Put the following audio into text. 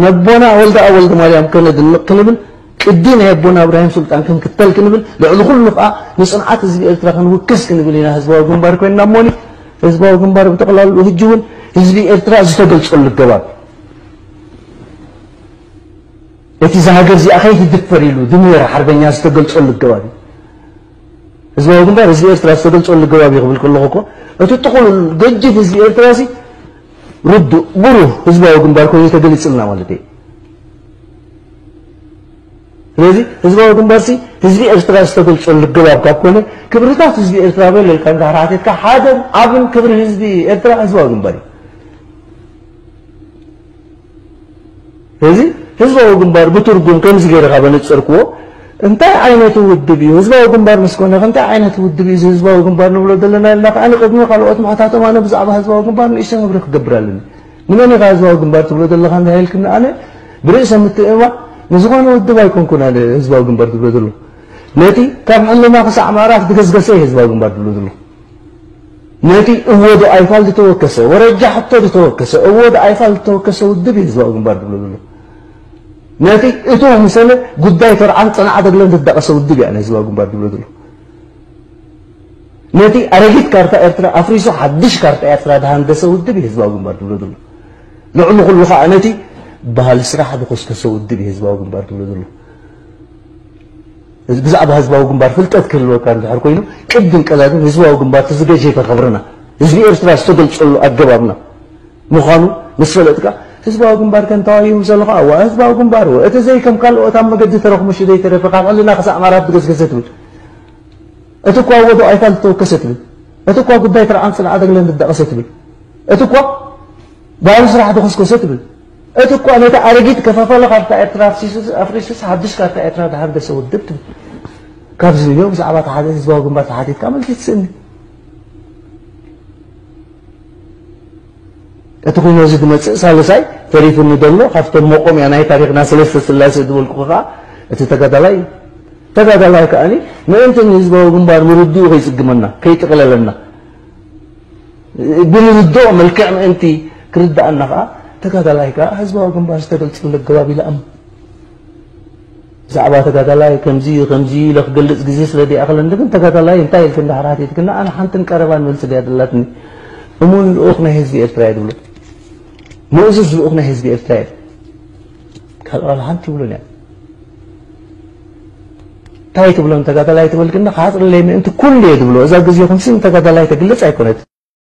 ነቦና ወልደኣብ ወልደማርያም ከነድንቕ ክንብል፣ ቅዲ ናይ ኣቦና እብራሂም ሱልጣን ክንክተል ክንብል፣ ልዕሊ ኩሉ ከኣ ንጽንዓት ህዝቢ ኤርትራ ክንውክስ ክንብል ኢና ህዝባዊ ግንባር ኮይንና እሞኒ፣ ህዝባዊ ግንባር ብጠቕላልኡ ህጂ እውን ህዝቢ ኤርትራ ዝተገልጸሉ ኣገባብ፣ እቲ እዛ ሃገር እዚኣ ከይትድፈር ኢሉ ድምር ሓርበኛ ዝተገልጸሉ ኣገባብ እዩ። ህዝባዊ ግንባር ህዝቢ ኤርትራ ዝተገልጸሉ ኣገባብ እዩ ክብል ከለኹ እኮ፣ እቲ ጥቕሉል ገጅፍ ህዝቢ ኤርትራ ሲ ርዱእ፣ ብሩህ ህዝባዊ ግንባር ኮይኑ ተገሊጽልና ማለት እዩ። ስለዚ ህዝባዊ ግንባር ሲ ህዝቢ ኤርትራ ዝተገልጸሉ ኣገባብ ካብ ኮነ፣ ክብርታት ህዝቢ ኤርትራ በል ኢልካ እንድሕር ሓቲትካ፣ ሓደን ዓብን ክብሪ ህዝቢ ኤርትራ ህዝባዊ ግንባር እዩ። ስለዚ ህዝባዊ ግንባር ብትርጉም ከምዚ ገይርካ በነጸርክዎ፣ እንታይ ዓይነት ውድብ እዩ? ህዝባዊ ግንባር ምስ ኮነ፣ እንታይ ዓይነት ውድብ እዩ እዚ ህዝባዊ ግንባር ንብሎ ዘለና ኢልና ከኣ ንቅድሚ ካልኦት ምሕታቶም ኣነ ብዛዕባ ህዝባዊ ግንባር ንእሽተይ መብርሂ ክገብር ኣለኒ። ንመን ኢኻ ህዝባዊ ግንባር ትብሎ ዘለኻ እንድሕር ኢልክኒ፣ ኣነ ብርእሰ ምትእምማን ንዝኾነ ውድብ ኣይኮንኩን ኣነ ህዝባዊ ግንባር ትብሎ ዘለኹ። ነቲ ካብ ሕልና ክሳዕ ምዕራፍ ዝገስገሰ እዩ ህዝባዊ ግንባር ትብሎ ዘለኹ። ነቲ እዎ ዶ ኣይፋል ዝተወከሰ፣ ወረጃ ሕቶ ዝተወከሰ፣ እዎ ዶ ኣይፋል ዝተወከሰ ውድብ እዩ ህዝባዊ ግንባር ዝብሎ ዘሎ። ነቲ እቶ ምሰለ ጉዳይ ተርዓን ጽንዓት እግለን ዝዳቐሰ ውድብ እዩ ኣነ ህዝባዊ ግንባር ዝብሎ ዘሎ። ነቲ ኣረጊት ካርታ ኤርትራ ኣፍሪሱ ሓድሽ ካርታ ኤርትራ ዝሃንደሰ ውድብ እዩ ህዝባዊ ግንባር ዝብሎ ዘሎ። ልዕሊ ኩሉ ኸኣ ነቲ ባህሊ ስራሕ ዝኾስከሰ ውድብ እዩ ህዝባዊ ግንባር ዝብሎ ዘሎ። እዚ ብዛዕባ ህዝባዊ ግንባር ፍልጠት ክህልወካ እንድሕር ኮይኑ፣ ቅድም ቀዳድም ህዝባዊ ግንባር እቲ ዝገጀፈ ክብርና፣ ህዝቢ ኤርትራ ዝተገልጸሉ ኣገባብና ምዃኑ ምስ ፈለጥካ፣ ህዝባዊ ግንባር ከንታዋዩ ምስ ዘለኻ፣ እዋ ህዝባዊ ግንባር፣ እዋ እቲ ዘይከም ካልኦት ኣብ መገዲ ተረኽሙሹ ዘይተረፈ ካብ ሕልና ክሳዕ ምዕራፍ ዝገስገሰ ትብል። እቲ እኳ ወዶ ኣይፋል ዝተወከሰ ትብል። እቲ እኳ ጉዳይ ተርዓን ጽንዓት እግለን ዝዳቐሰ ትብል። እቲ እኳ ባህሊ ስራሕ ተኾስኮሰ ትብል። እቲ እኳ ነቲ ኣረጊት ከፋፋሊ ካርታ ኤርትራ ኣፍሲሱስ፣ ኣፍሪሱስ ሓድሽ ካርታ ኤርትራ ዝሃንደሰ ውድብ ትብል። ካብዚ ንዮ ብዛዕባ እቲ ሓደ ህዝባዊ ግንባር ተሓቲትካ መልሲ ትስእኒ። እቲ ኩይኖ እዚ ዝመጽእ ሳልሳይ ተሪፉኒ ዘሎ ካብቶም መቆምያ ናይ ታሪኽና ሰለስተ ስላሴ ዝበልኩ ከኣ እቲ ተጋዳላይ እዩ። ተጋዳላይ ከኣ ምእንቲ ንህዝባዊ ግንባር ምርድኡ ከይጽግመና፣ ከይጥቕለለና፣ ብምርድኦ መልክዕ ምእንቲ ክርድኣና ከኣ ተጋዳላይ ከኣ ህዝባዊ ግንባር ዝተገልጸሉ ኣገባብ ኢለ እኣምን። ብዛዕባ ተጋዳላይ ከምዚ ከምዚ ኢለ ክገልጽ ግዜ ስለ ዘይኣኽለኒ፣ ግን ተጋዳላይ እንታይ ኢልክ እንድሕር ሓቲትክኒ፣ ኣነ ሓንትን ቀረባን መልሲ ድያ ደላትኒ። እሙን ልኡኽ ናይ ህዝቢ ኤርትራ እየ ዝብሎ። ምእዙዝ ልኡኽ ናይ ህዝቢ ኤርትራ እየ። ካልእ ዋላ ሓንቲ ይብሎን እያ። እንታይ ትብሎም ተጋዳላይ ትበልክኒ፣ ክሓጽረለይ ምእንቲ ኩሉ እየ ዝብሎ። እዛ ግዜኹም ሲ ንተጋዳላይ ተግልጽ ኣይኮነት።